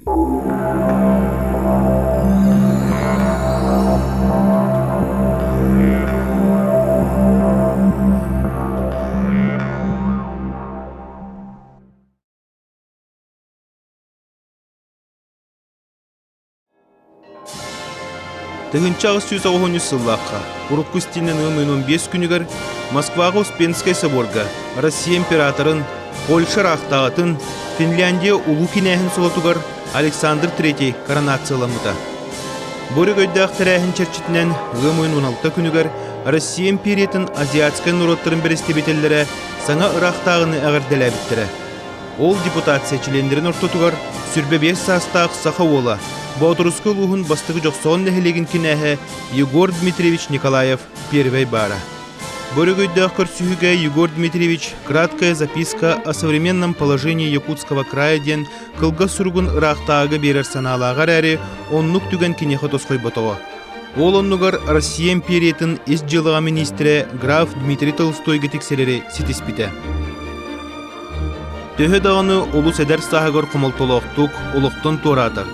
1893 сыллаахха урукку истиинэн ыам ыйын 15 күнүгэр Москваҕа Успенскай соборга Россия императорын, Польша ыраахтааҕытын, Финляндия улуу кинээһин солотугар Александр III коронацияламмыта. Бу өрөгөйдөөх тэрээһин чэрчитинэн ыам ыйын 16 күнүгэр Россия империятын азиатскай норуоттарын бэрэстэбиитэллэрэ саҥа ыраахтааҕыны эҕэрдэлээбиттэрэ. Ол депутация чилиэннэрин ортотугар 25 саастаах саха уола, Боотурускай улууһун бастакы Дьохсоҕон нэһилиэгин кинээһэ Егор Дмитриевич Николаев первэй баара. Бу өрөгөйдөөх көрсүһүүгэ Егор Дмитриевич «Краткая записка о современном положении Якутского края» диэн кылгас суругун ыраахтааҕыга биэрэр санаалааҕа эрээри, оннук түгэн киниэхэ тосхойботоҕо. Ол оннугар Россия империятын ис дьыалаҕа миниистирэ граф Дмитрий Толстойга тиксэрэри ситиспитэ. Төһө даҕаны олус эдэр сааһыгар хомолтолоохтук олохтон туораатар,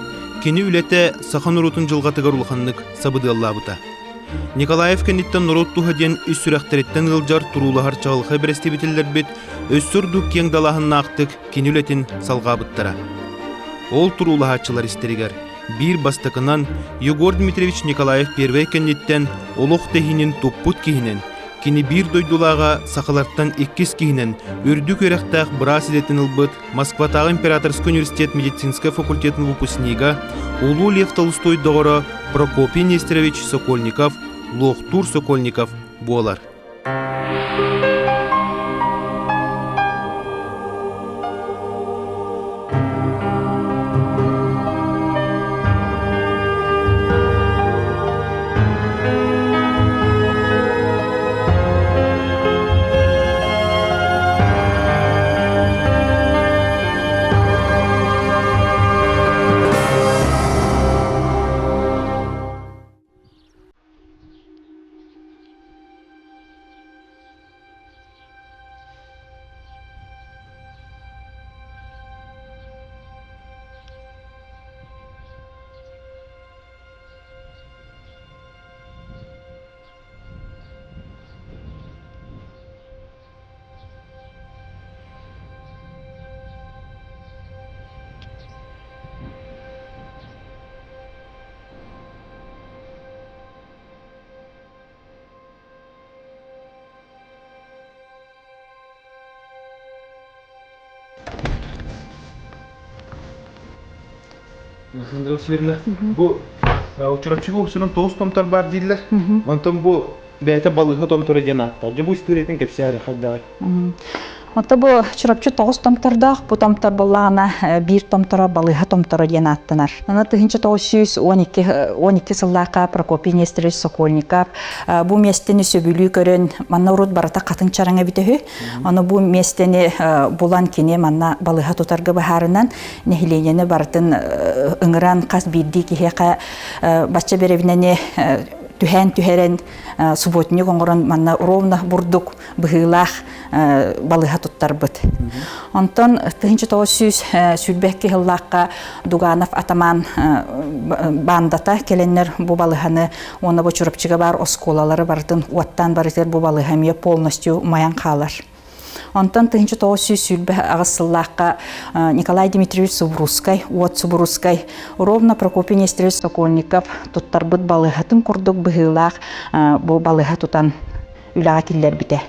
кини үлэтэ саха норуотун дьылҕатыгар улаханнык сабыдыаллаабыта. Николаев кэнниттэн норуот туһа диэн ис сүрэхтэриттэн ыалдьар туруулаһар чаҕылхай бэрэстэбиитэллэрбит өссө ордук киэҥ далааһыннаахтык кини үлэтин салҕаабыттара. Ол туруулаһааччылар истэригэр биир бастакынан Егор Дмитриевич Николаев первэй кэнниттэн олох тэһиинин туппут киһинэн Кини биир дойдулааҕа сахалартан иккис киһинэн үрдүк үөрэхтээх быраас идэтин ылбыт Москватааҕы императорскай университет медицинскэй факультетын выпускнига, улуу Лев Толстой доҕоро Прокопий Нестерович Сокольников, Луохтуур Сокольников буолар. Александра Васильевна, бу Чурапчыга уксунан тоҕус томтор баар дииллэр. Онтон бу бэйэтэ балыыһа томторо диэн ааттаах. Дьэ бу историятын кэпсээ эрэ хайдаҕый? Ото бу Чурапчы тоҕус томтордоох, бу томтор буоллаҕына биир томторо балыыһа томторо диэн ааттанар. Аны 1912 сыллаахха Прокопий Нестерович Сокольников бу миэстэни сөбүлүү көрөн, манна урут барыта хатыҥ чараҥ эбитэ үһү. Аны бу миэстэни булан кини манна балыыһа тутарга быһаарынан нэһилиэнньэни барытын ыҥыран хас биирдии киһиэхэ бачча бэрэбинэни түһээн түһэрэн субботник оҥорон манна ровно бурдук быһыылаах балыыһа туттарбыт. Онтон 1922 сыллаахха Дуганов атаман баандата кэлэннэр бу балыыһаны уонна бу Чурапчыга баар оскуолалары барытын уоттаан барытыгар бу балыыһа эмиэ полностью умайан хаалар. Онтон 1928 сыллаахха Николай Дмитриевич Субрусскай, Уот Субрусскай, ровно Прокопий Нестерович Сокольников туттарбыт балыыһатын курдук быһыылаах бу балыыһа тутан үлэҕэ киллэрбитэ.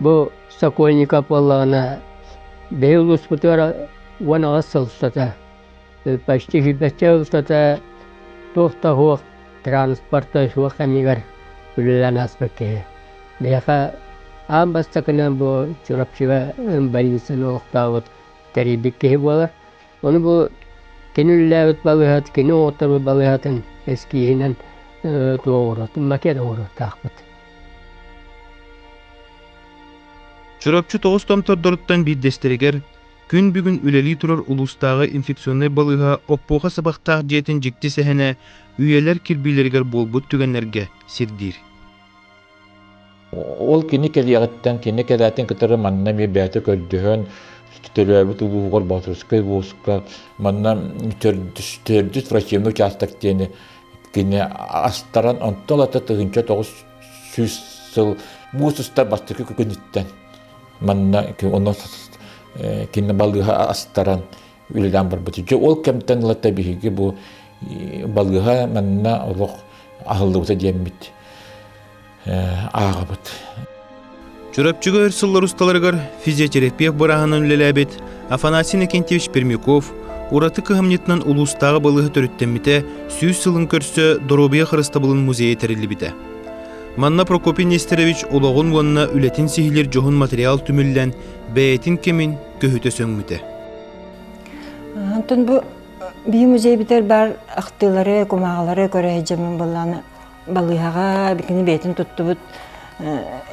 Бу Сокольников буоллаҕына биһи улууспутугар 18 сыл устата, почти сүүрбэччэ сыл устата туох да суох транспорта суох кэмигэр үлэлээн ааспыт киһи. Биһиэхэ аан бастакынан бу Чурапчыга больницаны олохтообут тэрийбит киһи буолар. Ону бу кини үлэлээбит балыыһат, кини оҕотторбут балыыһатын эскииһинэн туох макет оҥоруохтаахпыт. Чурапчы тоҕус томтордоруттан биирдэстэригэр Күн бүгүн үлэлии турар улуустааҕы инфекционнай балыыһа Оппуоха сабахтаах дьиэтин дьикти сэһэнэ үйэлэр кирбиилэригэр буолбут түгэннэргэ сирдиир. Ол кини кэлиэҕиттэн, кини кэлээтин кытары манна эмиэ бэйэтэ көрдөһөн, төрөөбүт улууһугар Боотурускай улууска манна төрдүс врачебный участок диэни кини астаран, онтон ылата 1900 сыл муус устар бастакы күнүттэн манна онно кини балыыһа астаран үлэлээн барбыт. Дьэ ол кэмтэн ылата биһиги бу балыыһа манна олох аһыллыбыта диэммит ааҕабыт. Чурапчыга өр сыллар усталарыгар физиотерапевт бырааһынан үлэлээбит Афанасий Иннокентьевич Пермяков ураты кыһамньытынан улуустааҕы балыыһа төрүттэммитэ 100 сылын көрсө доруобуйа харыстабылын музейа тэриллибитэ. Манна Прокопий Нестерович олоҕун уонна үлэтин сиһилиир дьоһун материал түмүллэн, бэйэтин кэмин көһүтэ сөҥмүтэ. Онтон бу биһи музейбитигэр баар ахтыылары, кумааҕылары көрө сылдьаммын буоллаҕына балыыһаҕа кини бэйэтин туттубут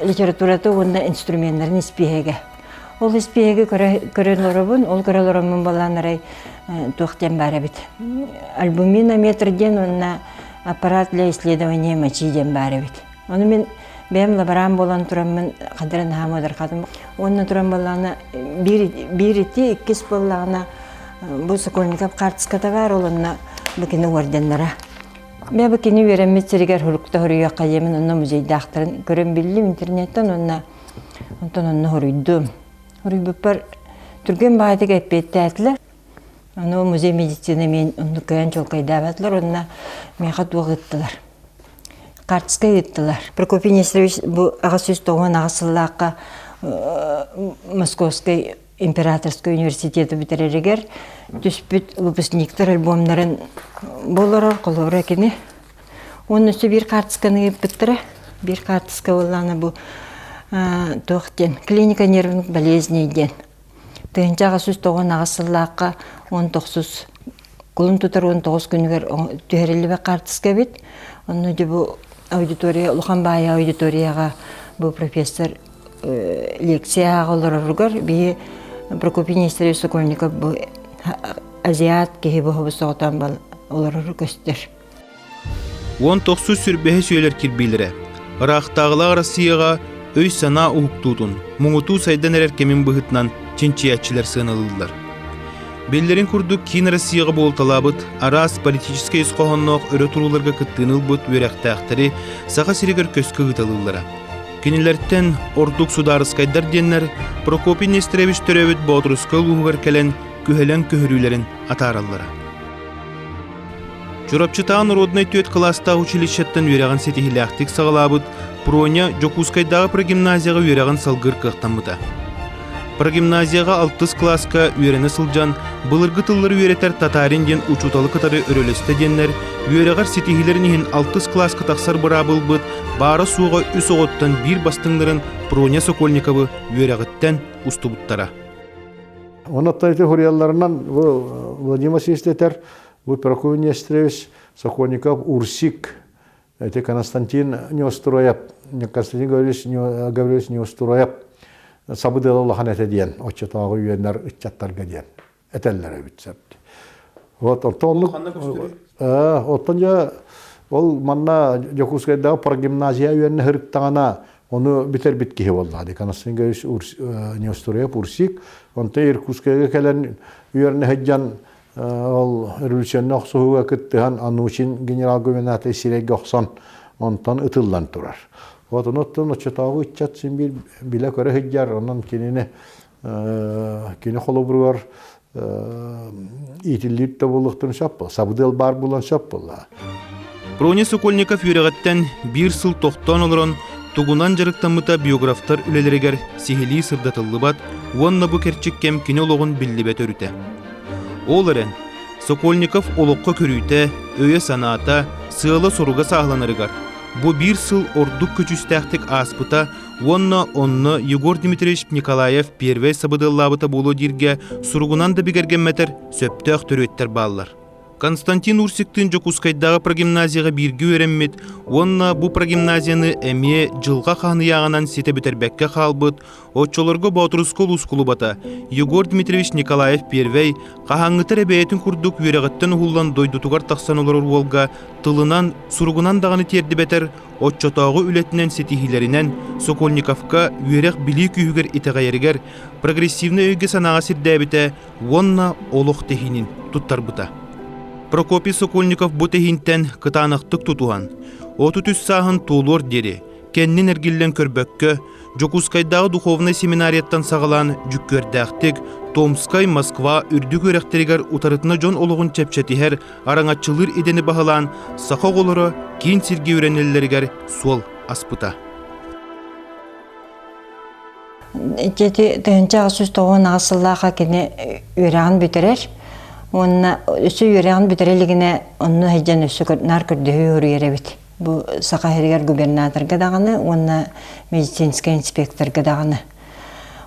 литературата уонна инструменнарын испииһэгэ. Ол испииһэги көрөн олоробун, ол көрө олороммун буоллаан арай туох диэн баар эбит. Альбуминометр диэн уонна аппарат для исследования мочи диэн баар эбит. Ону мин бэйэм лабораан буолан тураммын хадыран наһаа муодархатым. Уонна туран буоллаҕына биир, биир ити, иккис буоллаҕына бу Сокольников хаартыската баар, ол онно бу кини орденнара. Мен бу кини үөрэммит сиригэр хурукта хоруйуохха диэмин онно музейдаахтарын көрөн биллим интернеттэн уонна онтон онно хоруйдум. Хоруйбуппар түргэн баҕайытык эппиэттээтилэр. Ону музей медицины мен оннук кыайан чуолкайдаабатылар уонна миэхэ туох ыыттылар. Хаартыска ыыттылар. Прокопий Нестерович бу 898 сыллаахха Московскай императорскай университеты бүтэрэригэр түспүт выпускниктар альбомнарын болорор холобура кини. Уонна өссө биир хаартысканы ыыппыттара. Биир хаартыска буоллаҕына бу туох диэн клиника нервных болезней диэн. 1898 сыллаахха 19 кулун тутар 19 күнүгэр түһэриллибит хаартыска эбит. Онно дьэ бу аудитория улахан баайа аудиторияҕа бу профессор лекция ааҕа олороругар биһи Прокопий Нестерович Сокольников бу азиат киһи бу соҕотон олорору көстөр. 19 сүрбэһис үйэлэр кирбиилэрэ ыраахтааҕылаах Россияҕа өй-санаа уһуктуутун, муҥутуу сайдан эрэр кэмин быһыытынан чинчийээччилэр сыаналыыллар. Биллэрин курдук, киин Россияҕа буолталаабыт араас политическай ис хоһоонноох өрө турууларга кыттыыны ылбыт үөрэхтээхтэри Саха сиригэр көскө ыыталыыллара. Кинилэртэн ордук судаарыскайдар диэннэр Прокопий Нестерович төрөөбүт Боотурускай улууһугар кэлэн күһэлэҥ көһөрүүлэрин атаараллара. Чурапчытааҕы народнай түөрт кылаастаах училищеттан үөрэҕин ситиһиилээхтик саҕалаабыт Проня Дьокуускайдааҕы прогимназияҕа үөрэҕин салгыыр кыахтаммыта. Прогимназияҕа алтыс кылааска үөрэнэ сылдьан былыргы тыллары үөрэтэр татарин диэн учууталы кытары өрөлөстө диэннэр үөрэҕэр ситиһиилэрин иһин алтыс кылааска тахсар быраабы ылбыт баара-суоҕа үс оҕоттон биир бастыҥнарын Проня Сокольниковы үөрэҕиттэн устубуттара. Онон ити хуруйалларынан бу Владимир Васильевич этэр, бу Прокопий Нестерович Сокольников Урсик, эти Константин Неустроев, Константин Гаврилович, Гаврилович Неустроев сабыдыала улахан этэ диэн, оччотооҕу үөннэр ыччаттарга диэн этэллэр эбит сөп. Вот оттон оттон дьэ ол манна Дьокуускайдааҕы прогимназия үөннэ сырыттаҕына ону бүтэрбит киһи буолла. Константин Гаврилович Неустроев Урсик, онтон Иркутскайга кэлэн үөрэнэ сылдьан ол революционнай охсуһууга кыттыһан Анучин генерал-губернатор сирэйгэ охсон онтон ытыллан турар. Вот онуттан оччотооҕу ыччат син биир билэ-көрө сылдьар, онон кинини кини холобуругар иитиллиир да буолуохтарын сөп сабыдыал баар буолан сөп буолла. Проня Сокольников үөрэҕиттэн биир сыл тохтоон олорон тугунан дьарыктаммыта биографтар үлэлэригэр сиһилии сырдатыллыбат уонна бу кэрчик кэм кини олоҕун биллибэт өрүтэ. Ол эрэн, Сокольников олоххо көрүүтэ, өйө-санаата, сыала-соруга сааһыланарыгар бу биир сыл ордук көдьүүстээхтик ааспыта уонна онно Егор Дмитриевич Николаев первэй сабыдыаллаабыта буолуо дииргэ суругунан да бигэргэммэтэр сөптөөх төрүөттэр бааллар. Константин Урсиктыын Дьокуускайдааҕы прогимназияҕа бииргэ үөрэммит уонна бу прогимназияны эмиэ дьылҕа хаан ыйааҕынан ситэ бүтэрбэккэ хаалбыт оччолорго Боотуруску улуус кулубата Егор Дмитриевич Николаев Первэй хаһааҥҥыта эрэ бэйэтин курдук үөрэҕиттэн уһуллан дойдутугар тахсан олорор уолга тылынан, суругунан даҕаны тиэрдибэтэр оччотооҕу үлэтинэн ситиһиилэринэн Сокольниковка үөрэх-билии күүһүгэр итэҕэйэригэр прогрессивнай өйгө-санааҕа сирдээбитэ уонна олох тэһиинин туттарбыта. Прокопий Сокольников бу тэһиинтэн кытаанахтык тутуһан, 33 сааһын туолуор диэри кэннин эргиллэн көрбөккө, Дьокуускайдааҕы духовнай семинарияттан саҕалаан дьүккүөрдээхтик Томскай, Москва үрдүк үөрэхтэригэр утарытына дьон олоҕун чэпчэтиһэр, араҥаччылыыр идэни баһылаан, саха оҕолоро киин сиргэ үөрэнэллэригэр суол аспыта. Ити 1898 сыллаахха кини үөрэҕин бүтэрэр уонна өссө үөрэҕин бүтэрэ илигинэ онно сылдьан өссө наар көрдөһүү суруйар эбит. Бу Саха сиригэр губернаторга даҕаны уонна медицинскэй инспекторга даҕаны.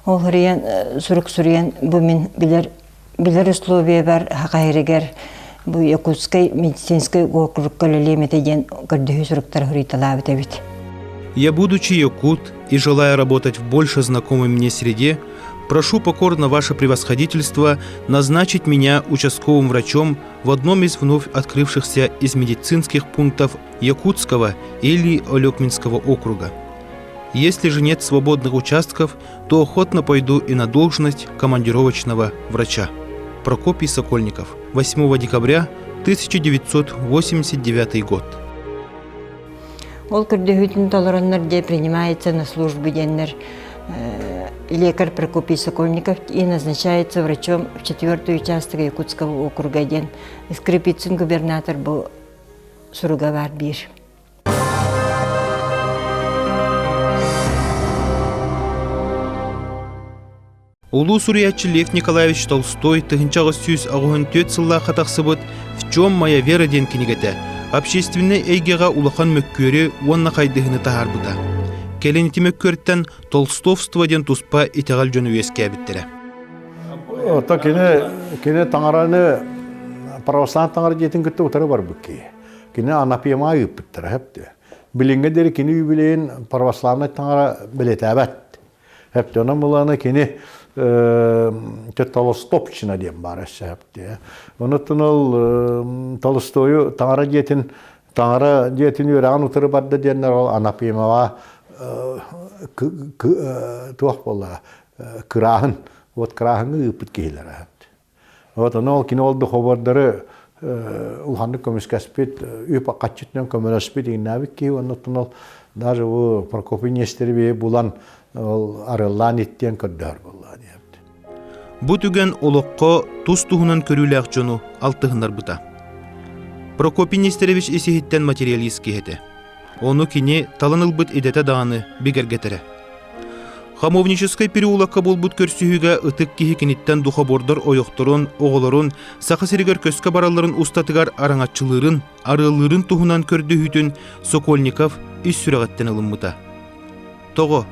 Ол суруйан сурук суруйан бу мин билэр билэр условиябар Саха сиригэр бу Якутскай медицинскэй уокурукка үлэлиэм этэ диэн көрдөһүү суруктары суруйталаабыт эбит. Я, будучи якут и желая работать в больше знакомой мне среде, прошу покорно ваше превосходительство назначить меня участковым врачом в одном из вновь открывшихся из медицинских пунктов Якутского или Олекминского округа. Если же нет свободных участков, то охотно пойду и на должность командировочного врача. Прокопий Сокольников. 8 декабря 1989 год. Ол көрдөһүүтүн толороннор дьэ принимается на службу диэннэр лекарь Прокопий Сокольников и назначается врачом в четвертый участок Якутского округа диэн Скрипицын губернатор бу суруга баар биир. Улуу суруйааччы Лев Николаевич Толстой 1884 сыллаахха тахсыбыт «В чем моя вера» диэн кинигэтэ общественнай эйгэҕэ улахан мөккүөрү уонна хайдыһыны таһаарбыта. Кэлин ити мөккүөртэн толстовство диэн туспа итэҕэл дьону үөскээбиттэрэ. Оттон кини, кини таҥараны православнай таҥара дьиэтин кытта утары барбыт киһи. Кини анапиема ыыппыттара хэпти. Билиҥҥэ диэри кини юбилейин православнай таҥара бэлиэтээбэт. Хэпти онон буланы кини Толстопчина диэн баар өссө хэпти. Онуттан ол Толстойу таҥара дьиэтин таҥара дьиэтин үөрэҕин утары барда диэннэр ол Анапимаҕа туох буолла кырааһын вот кырааһыҥҥа ыыппыт киһилэрэ. Вот ону ол кини ол духобордары улаханнык көмүскэспит, үп хаччытынан көмөлөспүт иҥнээбит киһи оннуттан ол даже бу Прокопий Нестеровиһы булан ол арыллаан иттиэн көрдөһөр буолла диэбит. Бу түгэн олоххо тус-туһунан көрүүлээх дьону алтыһыннарбыта. Прокопий Нестерович ис-иһиттэн материалист киһи этэ. Ону кини талан ылбыт идэтэ даҕаны бигэргэтэрэ. Хамовническай переулокка буолбут көрсүһүүгэ ытык киһи киниттэн духобордор ойохторун, оҕолорун Саха сиригэр көскө баралларын устатыгар араҥаччылыырын, арыаллыырын туһунан көрдөһүүтүн Сокольников ис сүрэҕиттэн ылыммыта. Тоҕо?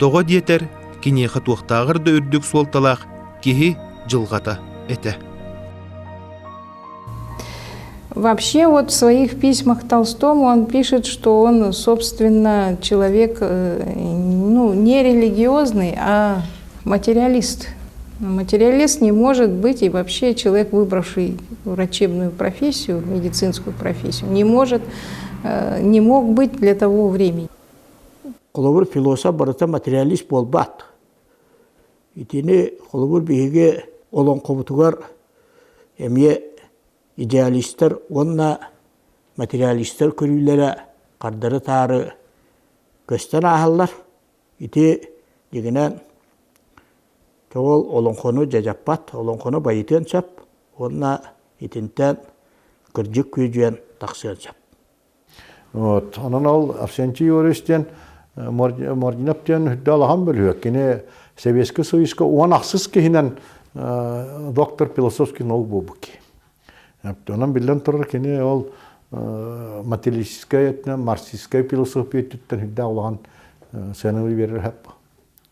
Тоҕо диэтэр, киниэхэ туохтааҕар да үрдүк суолталаах киһи дьылҕата этэ. Вообще вот в своих письмах Толстому он пишет, что он, собственно, человек ну, не религиозный, а материалист. Материалист не может быть, и вообще человек, выбравший врачебную профессию, медицинскую профессию, не может, не мог быть для того времени. Холобур, философ барыта материалист буолбат. Итини холобур биһиги олоҥхобутугар эмиэ идеалистар уонна материалистар көрүүлэрэ хардары-таары көстөн ааһаллар. Ити дьиҥинэн тоҕол олоҥхону дьадьаппат, олоҥхону байытыан сөп уонна итинтэн кырдьык күөдьүйэн тахсыан сөп. Вот. Онон ол Арсентий Юрьевич диэн Мординов диэн үрдэ улахан бөлүһүөк. Кини Сэбиэскэй Союзка 16 киһинэн доктор философский наук буолбут киһи. Онон биллэн турар кини ол материалистическай өттүнэн, марксистскай философия өттүттэн үрдээх улахан сыанабыл биэрэр сөп.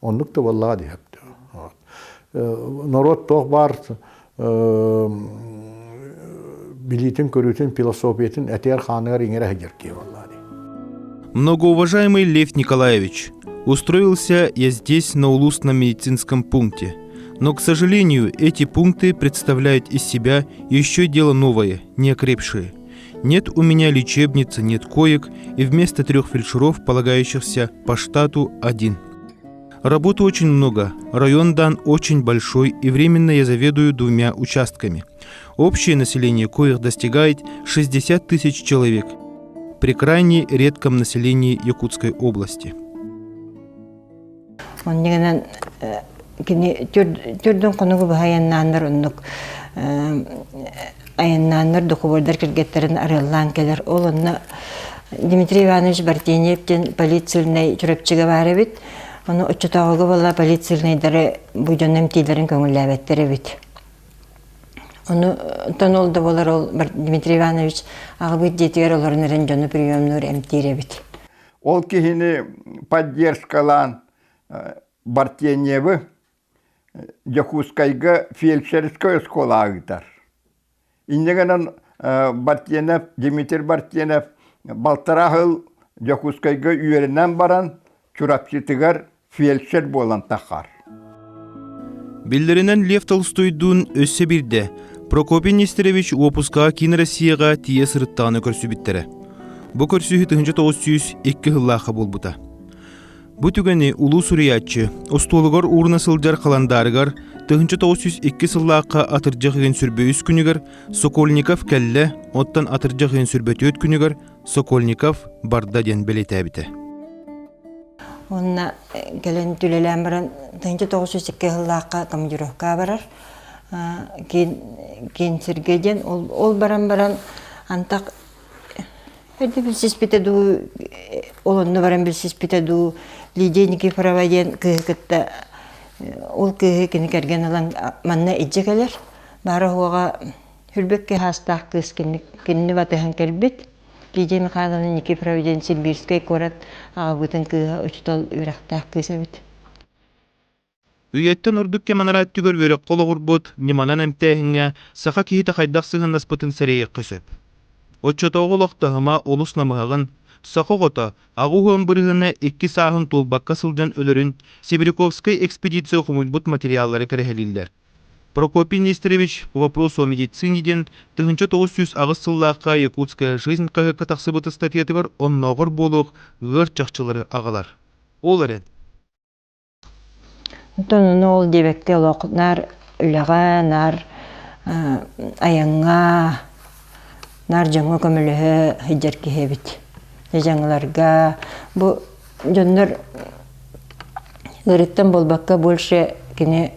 Оннук да буоллаҕа дии Норуот туох баар билиитин-көрүүтүн, философиятын этигэр-хааныгар иҥэрэ сылдьар киһи буоллаа дии. Многоуважаемый Лев Николаевич, устроился я здесь на улусном медицинском пункте. Но, к сожалению, эти пункты представляют из себя еще дело новое, не окрепшее. Нет у меня лечебницы, нет коек, и вместо трех фельдшеров, полагающихся по штату, один. Работы очень много, район дан очень большой, и временно я заведую двумя участками. Общее население коих достигает 60 тысяч человек при крайне редком населении Якутской области. Оннигынан кини түрдүн хонугу быһа айаннааннар оннук айаннааннар докубордар кэргэттерин арыаллаан кэлэр. Ол онно Дмитрий Иванович Бартеньев диэн полицейный Чурапчыга баар эбит. Ону оччотооҕуга буолла полицейныйдары бу дьон эмтиилэрин көҥүллээбэттэр эбит. Ону онтон ол да буолар ол Дмитрий Иванович аҕабыт дьиэтигэр олорон эрэн дьону приемнуур эмтиир эбит. Ол киһини поддержкалаан Бартеньевы Дьокуускайга фельдшерскэй оскуолаҕа ыытар. Инньэ гынан Бартенев, Дмитрий Бартенев балтараа сыл Дьокуускайга үөрэнэн баран Чурапчытыгар фельдшер буолан таххар. Биллэринэн Лев Толстойдуун өссө биирдэ Прокопий Нестерович уоппускаҕа киин Россияҕа тиийэ сырыттаҕына көрсүбүттэрэ. Бу көрсүһүү 1902 сыллаахха буолбута. Бу түгэни улуу суруйааччы остуолугар ууруна сылдьар халандаарыгар 1902 сыллаахха атырдьах ыйын сүрбэ үс күнүгэр Сокольников кэллэ, оттон атырдьах ыйын сүрбэ түөрт күнүгэр Сокольников барда диэн бэлиэтээбитэ. Уонна кэлэн үлэлээн баран 1902 сыллаахха командировка барар. Киин сиргэ диэн ол баран баран антах Эрдэ билсиспитэ дуу, ол онно баран билсиспитэ дуу, Лидия Никифорова диэн кыыһы кытта ол кыыһы кини кэргэн ылан манна илдьэ кэлэр. Баара-суоҕа Хүрбэккэ хаастаах кыыс кинини батыһан кэлбит. Лидия Михайловна Никифорова диэн Симбирскэй куорат аҕабыытын кыыһа учуутал үөрэхтээх кыыс эбит. Үйэттэн ордук кэм анараа өттүгэр үөрэххэ олоҕурбут ньыманан эмтээһиҥҥэ саха киһитэ хайдах сыһыаннаспытын сэрэйиэххэ сөп. Оччотооҕу олох таһыма олус намыһаҕын, саха оҕото 80 бырыһыана икки сааһын туолбакка сылдьан өлөрүн Сибиряковскай экспедиция хомуйбут материаллара кэрэһэлииллэр. Прокопий Нестерович «По вопросу о медицине» диэн 1908 сыллаахха «Якутская жизнь» хаһыакка тахсыбыт ыстатыйатыгар оннооҕор буолуох ыар чахчылары аҕалар. Ол эрэн, Онтон ону ол диэбэккэ олох наар үлэҕэ, наар айаҥҥа, наар дьоҥҥо көмөлөһө сылдьар киһи эбит. Дьаҥыларга бу дьоннор ыарыыттан буолбакка больше кини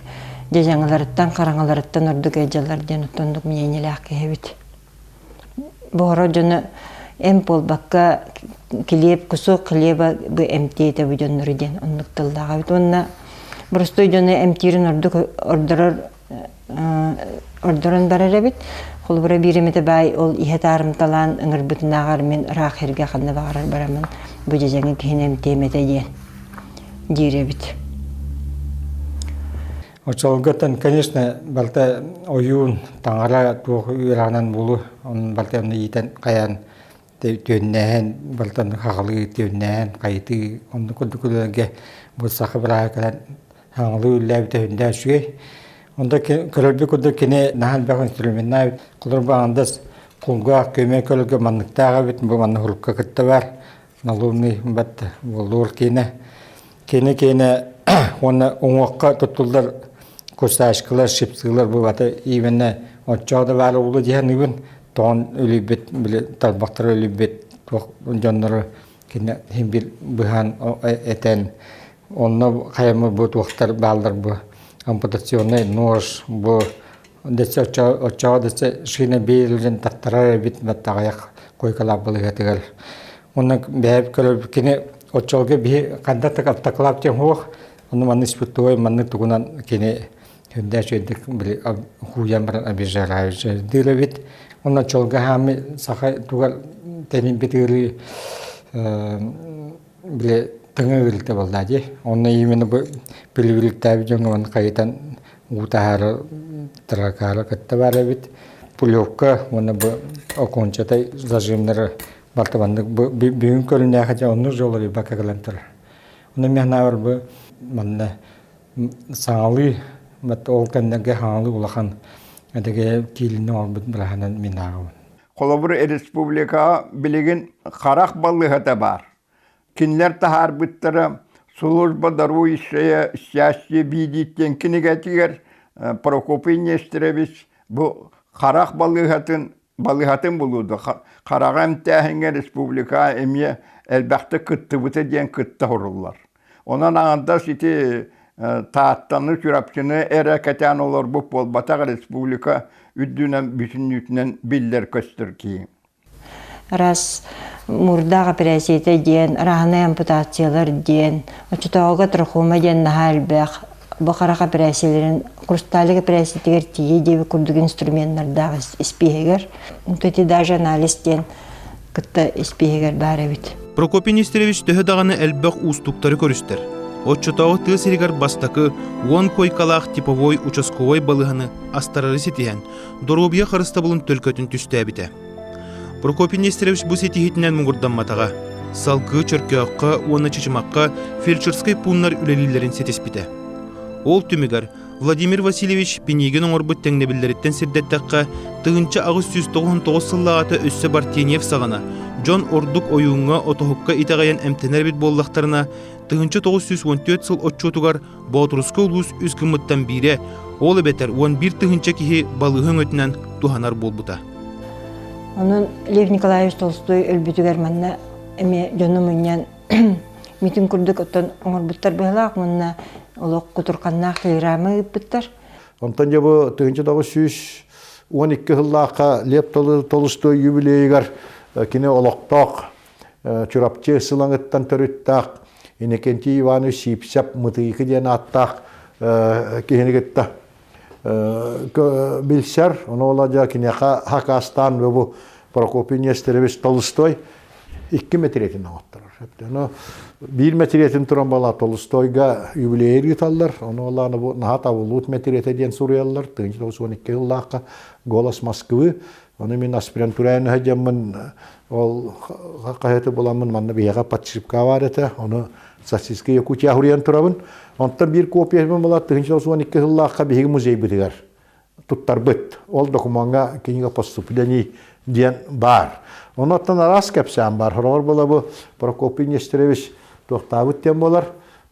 дьадьаҥыларыттан, хараҥаларыттан ордук ыалдьаллар диэн оттон мнениелээх киһи эбит. Буһара дьоно эмп буолбакка килиэп, кусок хлеба бу эмтиэтэ бу дьоннору диэн оннук тыллаах эбит. Уонна боростуой дьону эмтиирин ордук ордорор ордорон барар эбит. Холобура биир эмитэ баай ол иһэ таарымталаан ыҥырбытынааҕар мин ыраах сиргэ ханна баҕарар бараммын бу дьэдьэҥи киһини эмтиэм этэ диэн диир эбит. Оччолорготтон, конечно, балта ойуун, таҥара туох үөрэҕинэн булу, онон балта онно иитэн хайаан түөннээһин, балтан хаҕалыы түөннээһин, хайытыы оннук курдук үлэлэргэ бу саха бырааһа кэлэн хаҥалыы үлэлээбитэ сүрдээх үчүгэй. Онто көрөрбүт курдук кини наһаа элбэх инструменнаах эбит. Холобур, андас кулгаах көмө көлгө манныктаах эбит, бу манна хурукка кытта бар. Налумный бат буоллуур киинэ. Кини киинэ уонна уҥуохха туттуллар кусачкалар, щипцылар бу бата именно оччоҕо да баар улу диэн үгүн тоҕон үлүйбүт били тарбахтары үлүйбүт туох дьоннору кини иһин бир быһаан этэн онно хайамы бу туохтар бааллар бу ампутационный нож бу Дэсэ оччоҕо дэсэ шина биэрилин таттарар эбит баттаҕайах койкалаах балыыһатыгар. Онно бэйэбит көрөрбүт кини оччолорго биһи ханна да автоклав диэн суох. Онно маннык испытуой маннык тугунан кини сүрдээх үчүгэйдик били хууйан баран обезжаривающийдыыр эбит. Онно оччолорго хаамы саха тугар тэнийбит ыарыы били тыҥа ыарыыта буолла дии. Онно именно бу пилибиликтээбит дьоҥҥо маннык хайытан уу таһаара таракаара кытта баар эбит. Пулевка уонна бу окончатай зажимнары барыта маннык бүгүн көрүнээхэ дьэ оннук жолор бакка кэлэн турар. Онно мен санаабар бу манна саҥалыы ол кэннэргэ хаҥалыы улахан эдэгэ киилини оҥорбут быраһанан мин ааҕабын. Холобур, республикаҕа билигин харах балыыһата баар. Кинилэр таһаарбыттара «Служба дарующая счастье видеть» диэн кинигэтигэр Прокопий Нестерович бу харах балыыһатын балыыһатын булууду хараҕа эмтээһиҥҥэ республикаҕа эмиэ элбэхтик кыттыбыта диэн кытта суруллар. Онон аҥардас ити Тааттаны, Чурапчыны эрэ кэтээн олорбут буолбатах республика үрдүнэн бүтүннүүтүнэн биллэр-көстөр киһи. Раз мурдаах эпэрээссийэтэ диэн, арааһынай ампутациялар диэн, оччотооҕуга трахома диэн наһаа элбэх бу харах эпэрээссийэлэрин хрусталик эпэрээссийэтигэр тиийэ диэбит курдук инструменнардаах испииһэгэр. Ити даже анализ диэн кытта испииһэгэр баар эбит. Прокопий Нестерович төһө даҕаны элбэх уустуктары көрүстэр. Оччотооҕу тыа сиригэр бастакы 10 куойкалаах типовой участковай балыыһаны астарары ситиһэн, доруобуйа харыстабылын төлкөтүн түстээбитэ. Прокопий Нестерович бу ситиһиитинэн муҥурдамматаҕа. Салгыы Чөркөөххө уонна Чычымахха фельдшерскэй пууннар үлэлииллэрин ситиспитэ. Ол түмүгэр Владимир Васильевич Пинигин оҥорбут тэҥнэбиллэриттэн сирдэттэххэ, 1899 сыллааҕыта өссө Бартеньев саҕана дьон ордук ойууҥҥа, отоһукка итэҕэйэн эмтэнэр эбит буоллахтарына, 1914 сыл отчуотугар Боотурускай улуус үс гыммыттан биирэ, ол эбэтэр 11 тыһыынча киһи балыыһа өҥөтүнэн туһанар буолбута. Онон Лев Николаевич Толстой өлбүтүгэр манна эмиэ дьону мунньан митин курдук оттон оҥорбуттар быһалаах уонна олох кутурханнаах телеграмма ыыппыттар. Онтон дьэ бу 1912 сыллаахха Лев Толстой юбилейыгар кини олохтоох Чурапчы Сылаҥыттан төрүттээх Иннокентий Иванович Сиипсэп Мытыйыкы диэн ааттаах киһини кытта билсэр. Ону ола дьэ киниэхэ хакаастаан бу Прокопий Нестерович Толстой икки мэтириэтин оҥотторор. Ону биир мэтириэтин туран бала Толстойга юбилейы ыыталлар. Ону олааны бу наһаа табыллыбыт мэтириэтэ диэн суруйаллар. 1912 сыллаахха «Голос Москвы» Ону мин аспирантураан сылдьаммын ол хаһыаты буламмын манна биһиэхэ подшипка баар этэ. Ону Социальская Якутия суруйан турабын. Онтон биир копиябын була 1912 сыллаахха биһиги музейбытыгар туттарбыт. Ол докумуоҥҥа книга поступлений диэн баар. Онуттан араас кэпсээн бар. Хороҕор була бу Прокопий Нестерович туохтаабыт диэн буолар.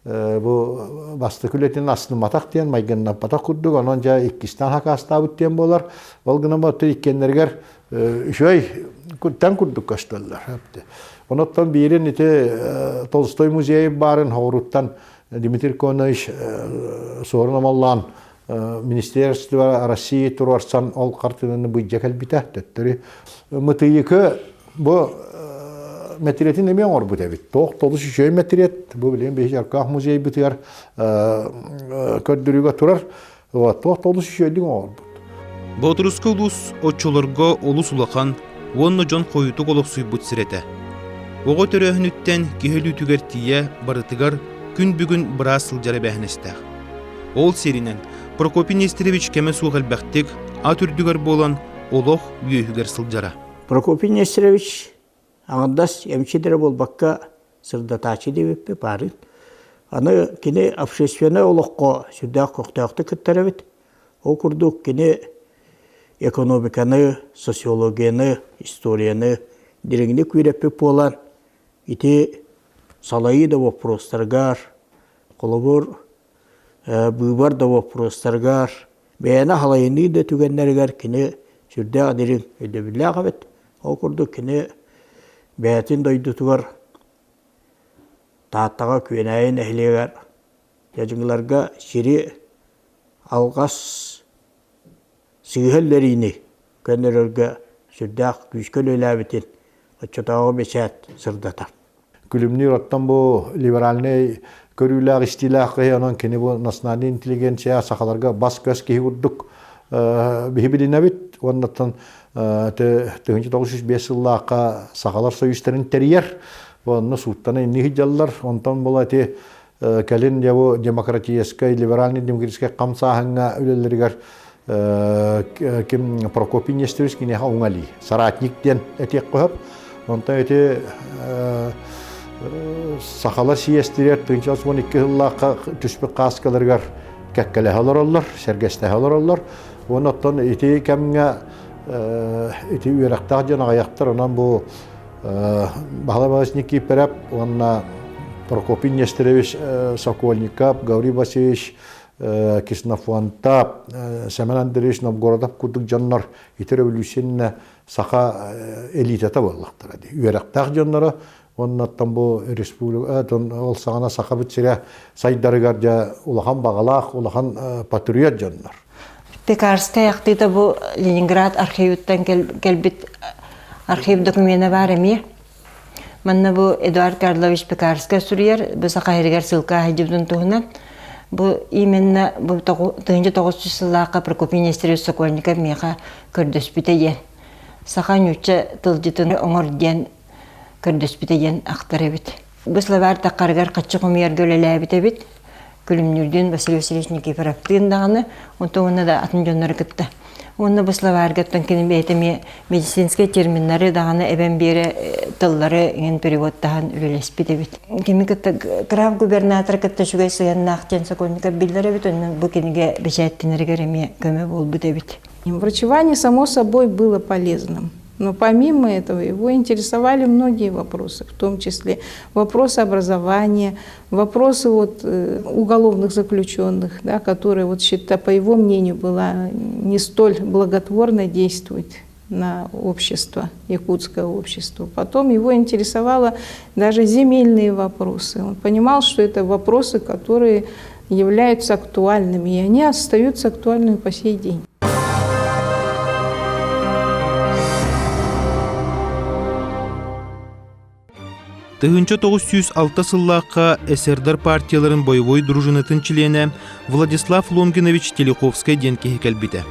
Бу бастакы үлэтин астымматах диэн майгыннаппатах курдук, онон дьэ иккистээн хакаастаабыт диэн буолар. Ол гынан баран иккиэннэригэр үчүгэй тэн курдук көстөллөр. Оноттон биирин ити Толстой музейын баарын хоҕуруттан Дмитрий Конович Суорун Омоллоон Министерство России туруорсан ол хартыынаны быдьа кэлбитэ. Төттөрү Мытыйыкы Бу мэтириэтин эмиэ оҥорбут эбит. Туох толус үчүгэй мэтириэт. Бу билигин биһиги Аркаах музейбытыгар көрдөрүүгэ турар. Туох толус үчүгэйдик оҥорбут. Боотурускай улуус оччолорго олус улахан уонна дьон хойутук олохсуйбут сирэ этэ. Оҕо төрөөһүнүттэн киһи өлүүтүгэр тиийэ барытыгар күн бүгүн быраас сылдьар эбээһинэстээх. Ол сиэринэн Прокопий Нестерович кэмэ суох элбэхтик ат үрдүгэр буолан олох үөһүгэр сылдьара. Прокопий Нестерович аҥардас эмчит эрэ буолбакка сырдатааччы диэбиппит баарын. Аны кини общественнай олоххо сүрдээх көхтөөхтүк кыттар эбит. Ол курдук кини экономиканы, социологияны, историяны дириҥник үөрэппит буолан, ити салайыы да боппуруостарыгар, холобур, быыбар да боппуруостарыгар, бэйэни халайыныы да түгэннэригэр кини сүрдээх дириҥ өйдөбүллээх эбит. Ол курдук кини бэйэтин дойдутугар Тааттаҕа Күөнээйи нэһилиэгэр дьадьыҥыларга сири алҕас сыыһа үллэриини көннөрөргө сүрдээх күүскэ үлэлээбитин оччотооҕу бэчээт сырдатар. Күлүмнүүр оттон бу либеральнай көрүүлээх истиилээх киһи, онон кини бу национальнай интеллигенция сахаларга бас-көс киһи курдук биһи билинэбит. Уоннаттан 1905 сыллаахха сахалар союзтарын тэрийэр. Онно сууттана инни сылдьаллар. Онтон була ити кэлин дьэ бу демократическай, либеральный демократическай хамсааһыҥҥа үлэлэригэр. Ким Прокопий Нестерович киниэхэ уҥа соратник диэн этиэх хөп. Онтон ити сахалар сийиэстэригэр 1912 сыллаахха түспүт кааскаларыгар кэккэлэһэ олороллор, сэргэстэһэ олороллор. Уонна оттон ити кэмҥэ ити үөрэхтээх дьон аҕыйахтар, онон бу Баһылай Васильевич Никифоров уонна Прокопий Нестерович Сокольников, Гаврил Васильевич Ксенофонтов, Семен Андреевич Новгородов курдук дьоннор ити революция саха элитата буоллахтара дии. Үөрэхтээх дьонноро уоннаттан бу республика ол саҕана сахабыт сирэ сайдарыгар дьэ улахан баҕалаах, улахан патриот дьоннор. Пекарскай ахтыыта бу Ленинград архивыттан кэлбит архив докумена баар эмиэ. Манна бу Эдуард Карлович Пекарскай суруйар, бу Саха сиригэр ссылка сылдьыбытын туһунан. Бу именно бу 1900 сыллаахха Прокопий Нестерович Сокольников миэхэ көрдөспүтэ диэн. Саха нуучча тылдьытын оҥор диэн көрдөспүтэ диэн ахтар эбит. Бу словарь таххарыгар хаччы хомуйарга үлэлээбит эбит. Күлүмнүүрдүүн Василий Васильевич Никифоровтыын даҕаны, онтон уонна да атын дьоннору кытта. Уонна бу словарьгаттан кини бэйэтэ эмиэ медицинскэй терминнары даҕаны эбэн биэрэ тыллары иҥин переводтаһан үлэлэспит эбит. Кими кытта граф губернатор кытта үчүгэй сыһыаннаах диэн Сокольников биллэр эбит, онон бу кинигэ бэчээттэнэригэр эмиэ көмө буолбут эбит. Врачевание, само собой, было полезным. Но помимо этого его интересовали многие вопросы, в том числе вопросы образования, вопросы вот уголовных заключенных, да, которые, вот, считая, по его мнению, была не столь благотворно действовать на общество, якутское общество. Потом его интересовало даже земельные вопросы. Он понимал, что это вопросы, которые являются актуальными, и они остаются актуальными по сей день. 1906 сыллаахха эсердар партияларын бойобуой дружинатын чилиэнэ Владислав Лонгинович Телеховскай диэн киһи кэлбитэ.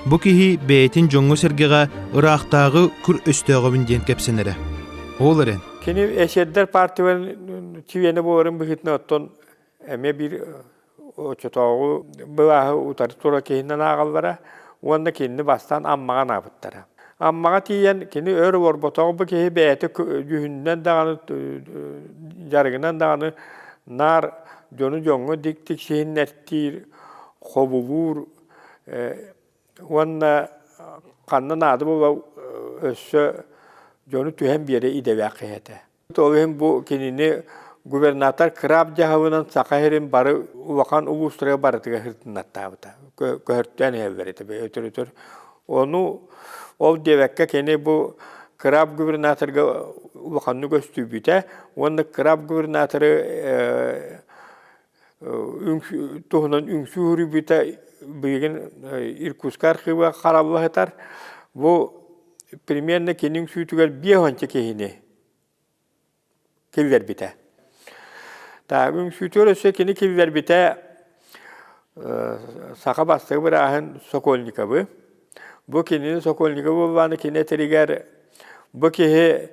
Бу киһи бэйэтин дьоҥҥо-сэргэҕэ ыраахтааҕы күр өстөөҕөбүн диэн кэпсэнэрэ. Ол эрэн Кини эсердэр партияларын чилиэнэ буоларын быһыытынан оттон эмиэ биир оччотооҕу былааһы утары турар киһинэн ааҕаллара уонна кинини бастаан Аммаҕа анаабыттара. Аммаҕа тиийэн кини өр олорботоҕо бу киһи бэйэтэ дьүһүнүнэн даҕаны дьарыгынан даҕаны наар дьону дьоҥҥо тиксиһиннэртиир, хобулуур уонна ханна наада буола өссө дьону түһэн биэрэ идэлээх киһи этэ. Ол иһин бу кинини губернатор Краб дьаһалынан Саха сирин бары улахан улуустарыгар барытыгар сырытыннартаабыта. Көһөртөөн иһэллэр этэ өтөр-өтөр. Ону ол диэбэккэ кини бу Краб губернаторга улаханнык өстүйбүтэ уонна Краб губернаторы туһунан үҥсүү суруйбута билигин Иркутскай архыыба харалла сытар. Бу примерно кини үҥсүүтүгэр биэс киһини киллэрбитэ. Так, үҥсүүтүгэр өссө кини киллэрбитэ саха бастакы бырааһын Сокольниковы. Бу кинини Сокольниковы буоллаҕына кини этэригэр бу киһи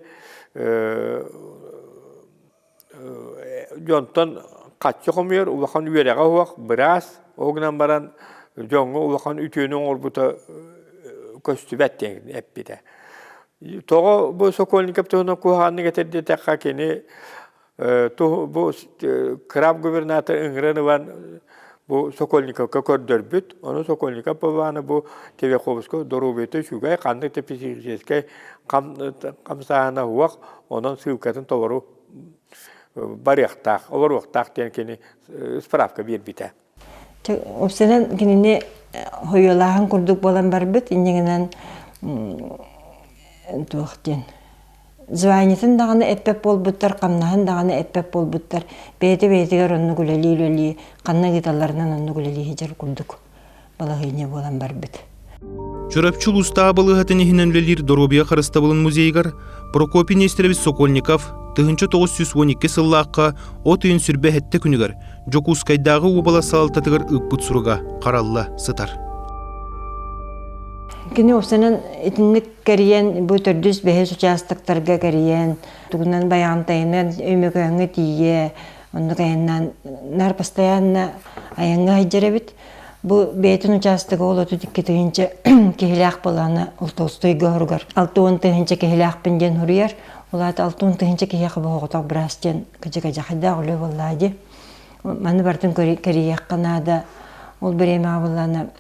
дьонтон хаччы хомуйар улахан үөрэҕэ суох быраас, ол гынан баран дьоҥҥо улахан үтүөнү оҥорбута көстүбэт диэн эппитэ. Тоҕо бу Сокольников туһунан куһаҕаннык этэр диэтэххэ, кини бу Краб губернатор ыҥыран ылан бу Сокольниковка көрдөрбүт. Ону Сокольников былаана бу Телековскай доруобуйата үчүгэй, ханнык да психическэй хамсааһына суох, онон ссылкатын толору барыахтаах, олоруохтаах диэн кини справка биэрбитэ. Уопсайынан кинини хойуолааһын курдук буолан барбыт, инньэ туох диэн званиетын даҕаны эппэт буолбуттар, хамнаһын даҕаны эппэт буолбуттар, бэйэтэ бэйэтигэр оннук үлэлии-үлэлии, ханна ыыталларынан оннук үлэлии сылдьар курдук балаһыанньа буолан барбыт. Чурапчы улуустааҕы балыыһатын иһинэн үлэлиир доруобуйа харыстабылын музейыгар Прокопий Нестерович Сокольников 1912 сыллаахха от ыйын сүрбэ сэттэ күнүгэр Дьокуускайдааҕы уобалас салалтатыгар ыыппыт суруга харалла сытар. Кини уопсайынан итинник кэрийэн бу төрдүс бэһис учаастактарга кэрийэн тугунан байаҕантайынан Өймөкөөҥҥө тиийэ оннук айаннаан наар постоянно айаҥҥа сылдьар эбит. Бу бэйэтин учаастага ол 32 тыһыынча киһилээх буолаана ол Толстойга хоругар 60 тыһыынча киһилээхпин диэн суруйар. Ол аата 60 тыһыынча киһиэхэ боһоҕотох быраас диэн кыдьык-адьахайдаах үлэ буоллаа дии. Маны барытын кэрийиэххэ наада. Ол бириэмэҕэ буоллаана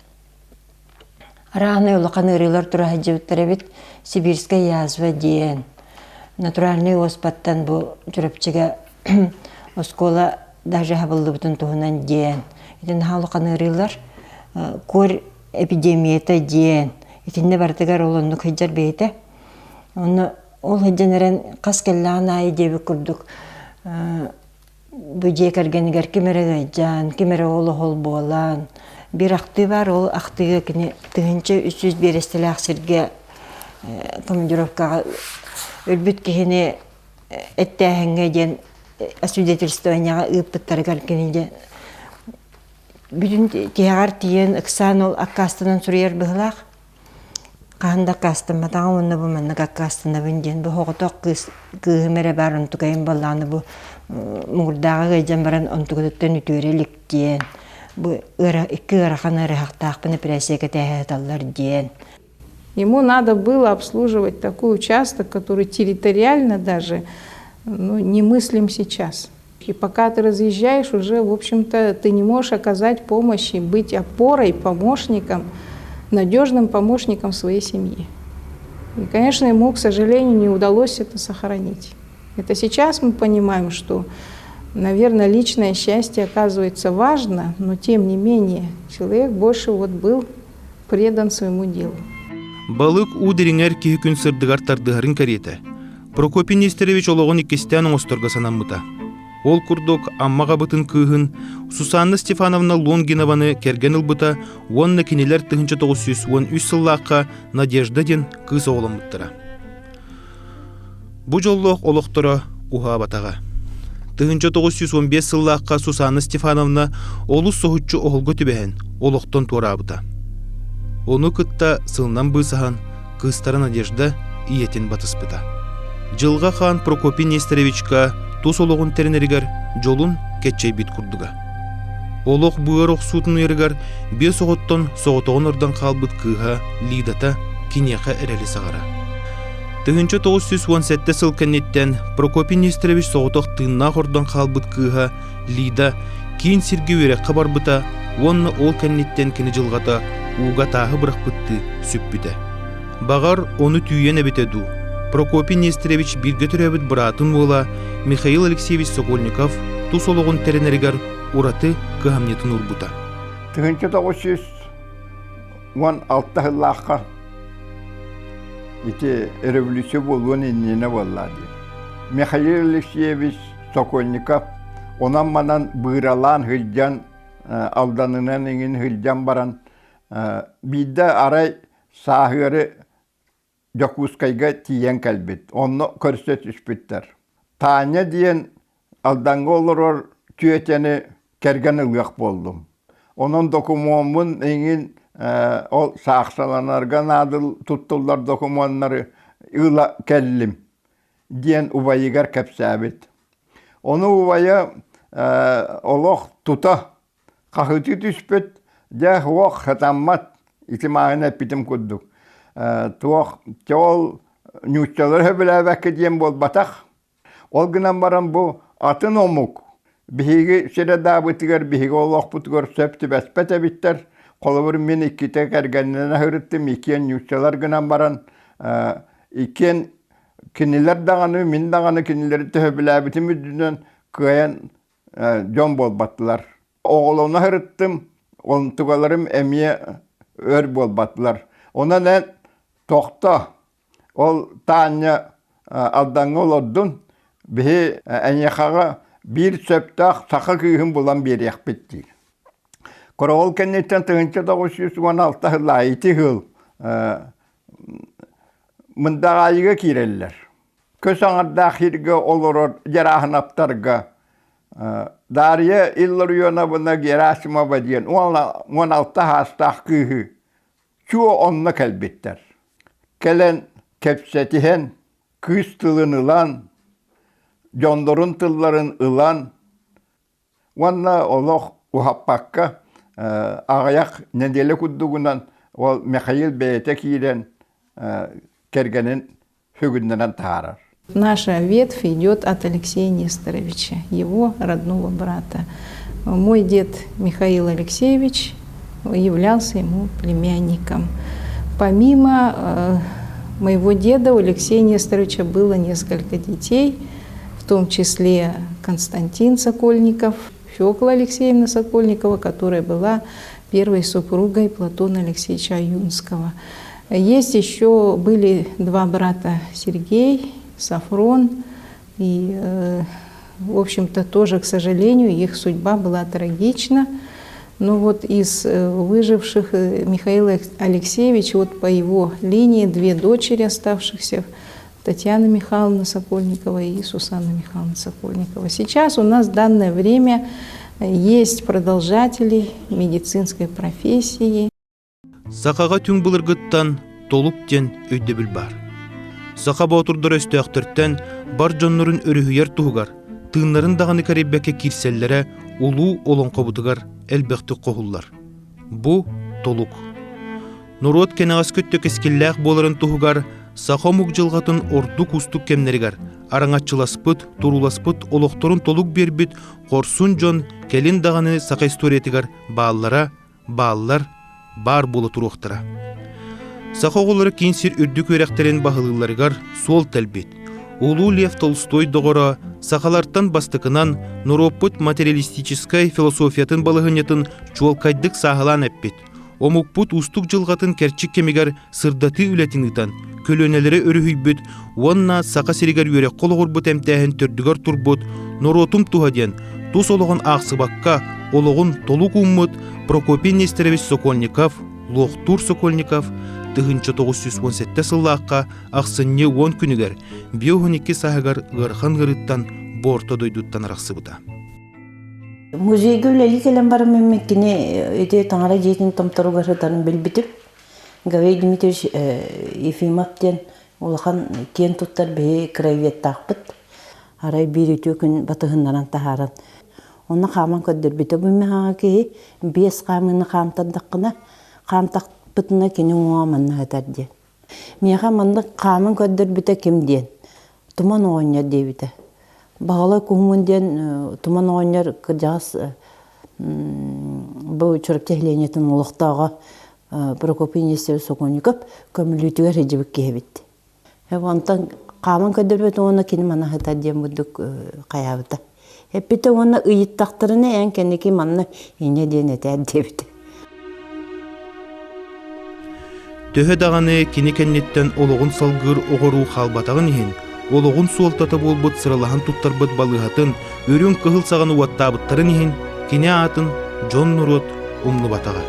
Арааһынай улахан ыарыылар тура сылдьыбыттар эбит. Сибирская язва диэн. Натуральнай уоспаттан бу Чурапчыга оскуола даже хабыллыбытын туһунан диэн. Ити наһаа улахан ыарыылар. Корь эпидемията диэн. Итиннэ барытыгар ол оннук сылдьар бэйэтэ. Онно ол сылдьан эрэн хас кэллэҕин аайы диэбит курдук Бу дьиэ кэргэнигэр ким эрэ ыалдьан, ким эрэ ол оһол буолан, биир ахтыы баар, ол ахтыыга кини 1300 биэрэстэлээх сиргэ командировкаҕа өлбүт киһини эттээһиҥҥэ диэн освидетельствованиеҕа ыыппыттарыгар кини дьэ бүтүн тиһэҕэр тиийэн ыксаан ол аккаастанан суруйар быһыылаах. Хаһан да аккаастамматаҕым уонна бу маннык аккаастанабын диэн бу соҕотох кыыс кыыһым эрэ баар онтукайым буоллаҕына бу муҥурдааҕы ыалдьан баран онтукатыттан үтүөрэ илик диэн бу ыара икки ыарахан ыарыһахтаахпын эпэрээссийэ кэтэһэ сыталлар диэн. Ему надо было обслуживать такой участок, который территориально даже ну, немыслим сейчас. И пока ты разъезжаешь, уже, в общем-то, ты не можешь оказать помощь и быть опорой, помощником, надежным помощником своей семьи. И, конечно, ему, к сожалению, не удалось это сохранить. Это сейчас мы понимаем, что, наверное, личное счастье оказывается важно, но тем не менее человек больше вот был предан своему делу. Балык уу дириҥэр киһи күн сырдыгар тардыһарын кэриэтэ. Прокопий Нестерович олоҕун иккистээн оҥосторго санаммыта. Ол курдук Амма аҕабытын кыыһын Сусанна Стефановна Лонгинованы кэргэн ылбыта уонна кинилэр 1913 сыллаахха Надежда диэн кыыс оҕоломмуттара. Бу дьоллоох олохторо уһаабатаҕа. 1915 сыллаахха Сусанна Стефановна олус соһуччу оһолго түбэһэн олохтон туораабыта. Ону кытта сылынан быысаһан кыыстара Надежда ийэтин батыспыта. Дьылҕа хаан Прокопий Нестеровичка тус олоҕун тэринэригэр дьолун кэччэйбит курдуга. Олох быар охсуутун ыйарыгар биэс оҕоттон соҕотоҕун ордон хаалбыт кыыһа Лидата киниэхэ эрэли саҕара. 1917 сыл кэнниттэн Прокопий Нестерович соҕотох тыыннаах ордон хаалбыт кыыһа Лида киин сиргэ үөрэххэ барбыта уонна ол кэнниттэн кини дьылҕата ууга тааһы бырахпыттыы сүппүтэ. Баҕар, ону түүйэн эбитэ дуу, Прокопий Нестерович бииргэ төрөөбүт быраатын уола Михаил Алексеевич Сокольников тус олоҕун тэринэригэр ураты кыһамньытын уурбута. 1916 сыллаахха ити революция буолуон иннинэ буолла дии. Михаил Алексеевич Сокольников онон-манан быыралаан сылдьан Алданынан иҥин сылдьан баран биирдэ арай сааһыары Дьокуускайга тиийэн кэлбит. Онно көрсө түспүттэр. Таня диэн Алдаҥҥа олорор түөтэни кэргэн ылыах буоллум. Онон докумуоммун эҥин ол саахсаланарга наадыл туттуллар докумуоннары ыла кэллим диэн убайыгар кэпсээбит. Ону убайа олох тута хаһыытыы түспүт, дьэ суох сатаммат ити мааҕын эппитим курдук. Туох чэ ол нууччалары сөбүлээбэккэ диэн буолбатах. Ол гынан баран бу атын омук биһиги сирэдаабытыгар биһиги олохпутугар сөп түбэспэт эбиттэр. Холобур мин иккитэ кэргэннэнэ сырыттым, иккиэн нууччалар гынан баран иккиэн кинилэр даҕаны, мин даҕаны кинилэри төһөбүлээбитим үрдүнэн кыайан дьон буолбатылар. Оҕолоно сырыттым, онтугаларым эмиэ өр буолбатылар. Онон эн тохто, ол Таанньа Алдаҥҥа олордун, биһи эйиэхэҕэ биир сөптөөх саха кыыһын булан биэриэхпит диир. Короҕол кэнниттэн 1916 сыллаах ити сыл Мындаҕаайыга киирэллэр. Көс аҥардаах сиргэ олорор Дьарааһынаптарга Дарья Илларионовна Герасимова диэн 16 саастаах кыыһы чуо онно кэлбиттэр. Кэлэн кэпсэтиһэн, кыыс тылын ылан, дьоннорун тылларын ылан уонна олох уһаппакка. Аҕыйах нэдиэлэ курдугунан ол Михаил бэйэтэ киирэн кэргэнин сүгүннэрэн таһаарар. Наша ветвь идет от Алексея Несторовича, его родного брата. Мой дед Михаил Алексеевич являлся ему племянником. Помимо моего деда у Алексея Несторовича было несколько детей, в том числе Константин Сокольников, Фёкла Алексеевна Сокольникова, которая была первой супругой Платона Алексеевича Аюнского. Есть еще были два брата Сергей, Сафрон, и, в общем-то, тоже, к сожалению, их судьба была трагична. Но вот из выживших Михаил Алексеевич, вот по его линии две дочери оставшихся, Татьяна Михайловна Сокольникова и Сусанна Михайловна Сокольникова. Сейчас у нас в данное время есть продолжатели медицинской профессии. Сахаҕа түҥ былыргыттан толук диэн өйдөбүл баар. Саха боотурдара өстөөхтөртөн бар дьоннорун өрүһүйэр туһугар тыыннарын даҕаны кэрийбэккэ киирсэллэрэ улуу олоҥхобутугар элбэхтик хоһуллар. Бу толук. Норуот кэнэҕэски өттө кэскиллээх буоларын туһугар саха омук дьылҕатын ордук уустук кэмнэригэр араҥаччыласпыт, турууласпыт олохторун толук биэрбит хорсун дьон кэлин даҕаны саха историятыгар бааллара, бааллар, баар буола туруохтара. Саха оҕолоро киин сир үрдүк үөрэхтэрин баһылыылларыгар суол тэлбит. Улуу Лев Толстой доҕоро сахалартан бастакынан норуоппут материалистическай философиятын балаһыанньатын чуолкайдык сааһылаан эппит. Омукпут уустук дьылҕатын кэрчик кэмигэр сырдатыы үлэтин ыытан, көлүөнэлэри өрүһүйбүт уонна Саха сиригэр үөрэххэ олоҕурбут эмтээһин төрдүгэр турбут норуотум туһа диэн тус олоҕун аахсыбакка олоҕун толук ууммут Прокопий Нестерович Сокольников, Луохтуур Сокольников 1917 сыллаахха ахсынньы 10 күнүгэр 52 сааһыгар ыарахан ыарыыттан бу орто дойдуттан арахсыбыта. Музейга үлэлии кэлэн бараммын кини ити таҥара дьиэтин томторугар сытарын билбитим. Гаврил Дмитриевич Ефимов диэн улахан киэн туттар биһи краеведтаахпыт. Арай биир үтүө күн батыһыннаран таһааран онно хааман көрдөрбүтэ бу миһаҕа киһи биэс хаамыыны хаамтардаххына хаамтахпытына кини уҥуоҕа манна сытар диэн. Миэхэ маннык хааман көрдөрбүтэ ким диэн Туман оҕонньор диэбитэ. Баҕалай Куһумун диэн Туман оҕонньор кырдьаҕас бу Чурапчы нэһилиэнньэтин олохтооҕо Прокопий Нестерович Сокольников көмүлүүтүгэр сылдьыбыт киһи эбит. Онтон хааман көрдөрбүт уонна кини мана сытар диэн бурдук хайаабыта. Эппитэ уонна ыйыттахтарына эн кэнники манна инньэ диэн этээр диэбитэ. Төһө даҕаны кини кэнниттэн олоҕун салгыыр оҕоруу хаалбатаҕын иһин, олоҕун суолтата буолбут сыралаһан туттарбыт балыыһатын үрүҥ кыһыл саҕаны уоттаабыттарын иһин кини аатын дьон-норуот умнубатаҕа.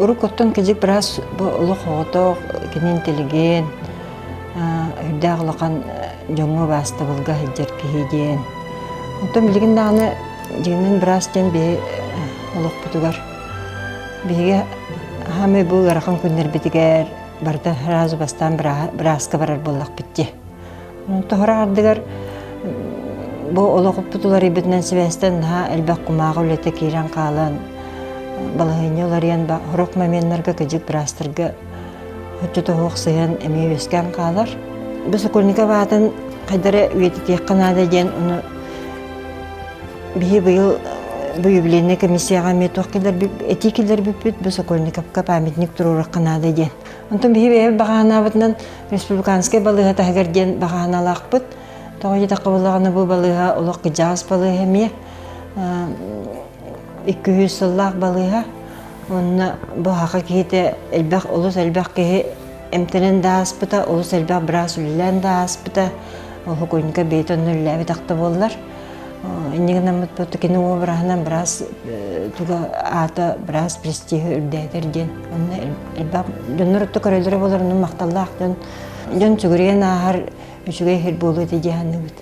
Уруккуттан кыдьык быраас бу олох оҕотох, кини интеллигент, үрдээх улахан дьоҥҥо убаастабылга сылдьар киһи диэн. Оттон билигин даҕаны дьиҥинэн быраас диэн биһи олохпутугар биһиги хаамай бу ыарахан күннэрбитигэр барыта сразу бастаан бырааска барар буоллахпыт дии. Тоһорох ардыгар бу олохпут уларыйбытынан сибээстэн наһаа элбэх кумааҕы үлэтэ киирэн хаалан, балаһыанньа уларыйан сорох моменнарга кыдьык быраастарга оччото суох сыһыан эмиэ үөскээн хаалар. Бу Сокольников аатын хайдары үйэтитиэххэ наада диэн ону биһи быйыл бу юбилейнай комиссияҕа эмиэ туох этии киллэрбиппит бу Сокольниковка памятник туруорахха наада диэн. Онтон биһи бэйэбит баҕаһанаабытынан республиканскай балыыһа таһыгар диэн баҕаһаналаахпыт. Тоҕо диэтэххэ буоллаҕына бу балыыһа олох кыдьаҕас балыыһа эмиэ. 200 сыллаах балыыһа. Онно бу саха киһитэ элбэх, олус элбэх киһи эмтэнэн да ааспыта, олус элбэх быраас үлэлээн да ааспыта. Ол хокуйнука бэйэтэ онно үлэлээбит ахта буоллар. Инньэ гынаммыт бу кини уобараһынан быраас туга аата быраас престиһи үрдээтэр диэн онно элбэх дьоннор отто көрөллөрө буолар онно махталлаах дьон дьон сүгүрүйэн ааһар үчүгэй иһир буолуо этэ дии саныыбыт.